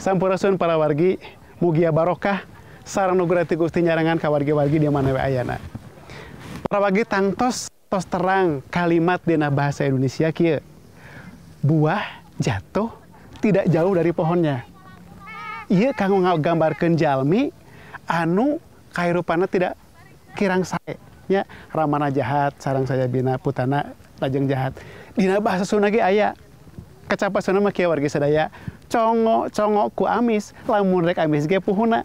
Sampurasun para wargi, mugia barokah sareng nugrah ti Gusti nyarengan ka wargi-wargi di mana we ayana. Para wargi tangtos tos terang kalimat dina bahasa Indonesia kieu. Buah jatuh tidak jauh dari pohonnya. Ieu kanggo ngagambarkeun jalmi anu kahirupanna tidak kirang sae nya, ramana jahat sareng sajabina putana lajeng jahat. Dina bahasa Sunda ge aya kecap Sunda mah kieu wargi sadaya, congo-congo ku amis lamun rek amis ge puhuna.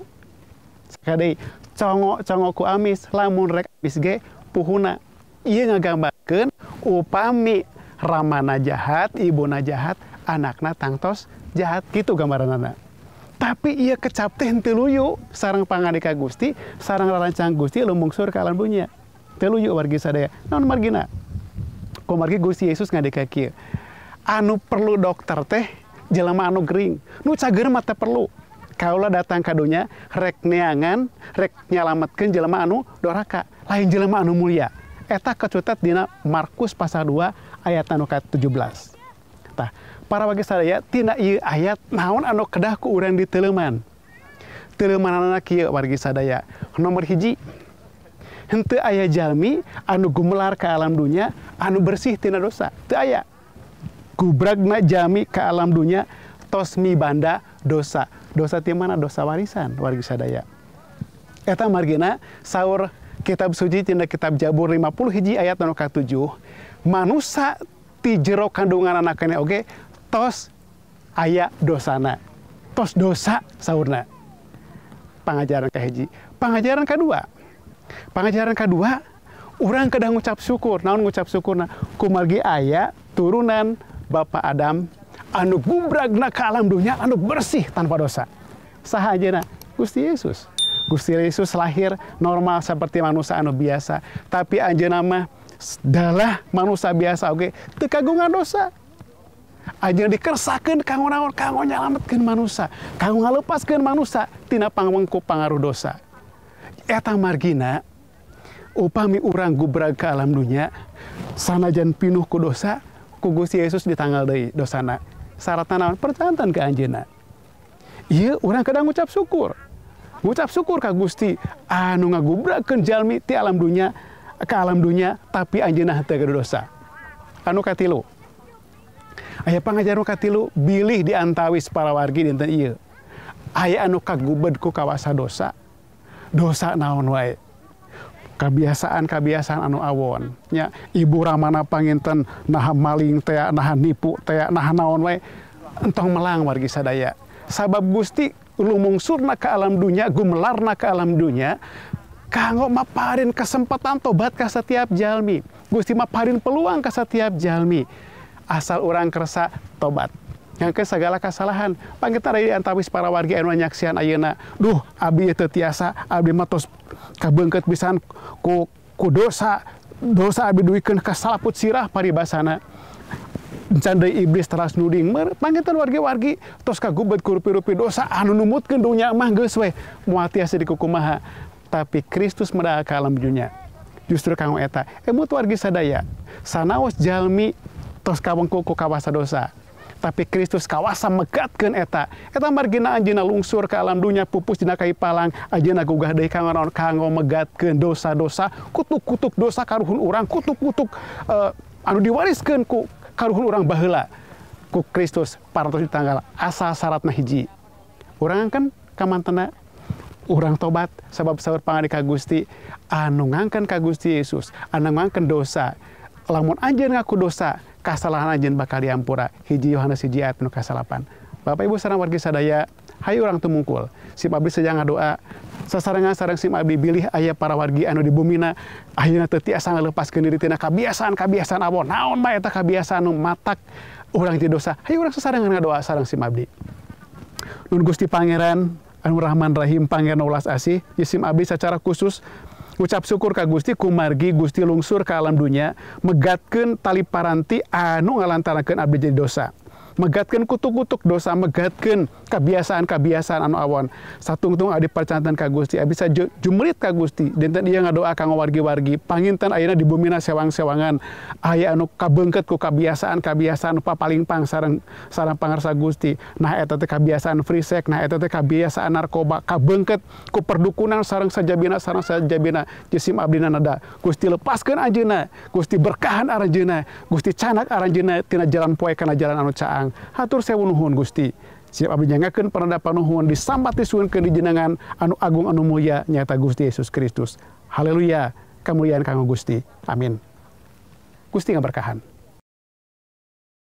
Sakali congo-congo ku amis lamun rek amis ge puhuna. Ieu ngagambarkeun upami ramana jahat, ibuna jahat, anakna tangtos jahat, gitu gambaranana. Tapi ieu kecap teh henteu luyu sareng pangandika Gusti, sareng rarancang Gusti lumungsur ka alam dunya. Teu luyu wargi sadaya. Naon margina? Kumargi Gusti Yesus ngandika kieu. Anu perlu dokter teh jelema anu gering, nu cager mah teu perlu. Kaula datang ka dunya rek neangan, rek nyalametkeun jelema anu doraka, lain jelema anu mulia. Eta kecutat dina Markus pasal 2 ayat anu ka-17. Tah, para wargi sadaya, tina ieu ayat naon anu kedah ku urang diteuleman. Teuleumanana kieu wargi sadaya. Nomor hiji, henteu aya jalmi anu gumelar ka alam dunya anu bersih tina dosa. Teu aya. Gubragna jalmi ka alam dunya tos mibanda dosa. Dosa ti mana? Dosa warisan wargi sadaya. Eta margina saur kitab suci tina kitab Jabur 50 hiji ayat anu ka-7, manusa ti jero kandungan anakna oge tos aya dosana. Tos dosa saurna. Pangajaran kahiji. Pangajaran kadua. Pangajaran kadua, urang kedah ngucap syukur. Naon ngucap syukurna? Kumargi aya turunan Bapak Adam anu gubragna ka alam dunya anu bersih tanpa dosa. Saha ajeuna? Gusti Yesus. Gusti Yesus lahir normal seperti manusia anu biasa, tapi anjeunna mah dalah manusia biasa oge teu kagungan dosa. Anjeunna dikersakeun kanggo naon? Kanggo nyalametkeun manusia, kanggo ngalepaskeun manusia tina pangwengku pangaruh dosa. Eta margina upami urang gubrag ka alam dunya sanajan pinuh ku dosa, ku Gusti Yesus ditanggal deui dosana. Syaratna naon? Percanten ka anjeunna. Ieu urang kedah ngucap syukur. Ngucap syukur ka Gusti anu ngagubragkeun jalmi ti alam dunya ka alam dunya tapi anjeunna henteu gaduh dosa. Anu katilu. Aya pangajaran nu katilu bilih diantawis para wargi dinten ieu. Aya anu kagubed ku kawasa dosa. Dosa naon wae? Kebiasaan-kebiasaan anu awon nya, ibu ramana panginten naha maling teh, naha nipu teh, naha naon wae, entong melang wargi sadaya. Sabab Gusti lumungsurna ke alam dunya, gumelarna ke alam dunya kanggo maparin kesempatan tobat ka setiap jalmi. Gusti maparin peluang ka setiap jalmi. Asal urang kersa tobat. Yang ke segala kesalahan. Panggita di antawis para wargi anu nyaksian ayeuna. Duh, abdi teu tiasa, abdi mah tos kabeungkeut pisan ku dosa. Dosa abdi duikeun ka salaput sirah paribasana. Can deui iblis teras nuding. Panginten wargi-wargi tos kagubet ku rupi-rupi dosa anu numutkeun dunya mah geus we moal tiasa dikukumaha. Tapi Kristus medal ka alam dunya. Justru kanggo eta. Emut wargi sadaya, sanaos jalmi tos kawengku ku kawasa dosa. Tapi Kristus kawasa megatkeun eta. Eta margina anjeunna lungsur ka alam dunya pupus dina kai palang, anjeunna gugah deui kanggo naon? Kanggo megatkeun dosa-dosa, kutuk-kutuk dosa karuhun urang, kutuk-kutuk anu diwariskeun ku karuhun urang baheula. Ku Kristus parantos ditanggal asal syaratna hiji. Urang kan kamantena urang tobat sabab saur pangandika Gusti anu ngangkeun ka Gusti Yesus, anu ngangkeun dosa. Lamun anjeun ngaku dosa, kasalahan anjeun bakal diampura. 1 Yohanes 1 ayat nu ka-8. Bapak Ibu sareng wargi sadaya, hayu urang tumungkul. Sim abdi sejang ngadoa, sasarengan sareng sim abdi bilih aya para wargi anu di bumina ayeuna teu tiasa ngalepaskeun diri tina kabiasaan-kabiasaan awon. Naon bae eta kabiasaan anu matak urang ti dosa. Hayu urang sasarengan ngadoa sareng sim abdi. Nun Gusti Pangeran anu Rahman Rahim, Pangeran ulas asih, sim abdi secara khusus ngucap syukur ka Gusti kumargi Gusti lungsur ka alam dunya megatkeun tali paranti anu ngalantarankeun abdi jadi dosa. Megatkeun kutuk-kutuk dosa, megatkeun kebiasaan-kebiasaan anu awon. Satungtung abdi percanten ka Gusti, abdi bisa jumrit ka Gusti. Dinten ieu ngadoa kanggo wargi-wargi, panginten ayeuna di bumina sewang-sewangan aya anu kabeungkeut ku kebiasaan-kebiasaan papalingpang sareng sareng pangarsa Gusti. Nah eta teh kebiasaan free sex, nah eta teh kebiasaan narkoba, kabeungkeut ku perdukunan sareng sajabina sareng sajabina. Jisim abdina nada. Gusti lepaskeun anjeunna, Gusti berkahan aranjeunna, Gusti canak aranjeunna tina jalan poe kana jalan anu caang. Hatur sewu nuhun Gusti. Siap abdi nyangakeun panada panuhun disambat disuhunkeun di jenengan anu agung anu mulia nyaeta Gusti Yesus Kristus. Haleluya. Kemuliaan kanggo Gusti. Amin. Gusti ngaberkahan.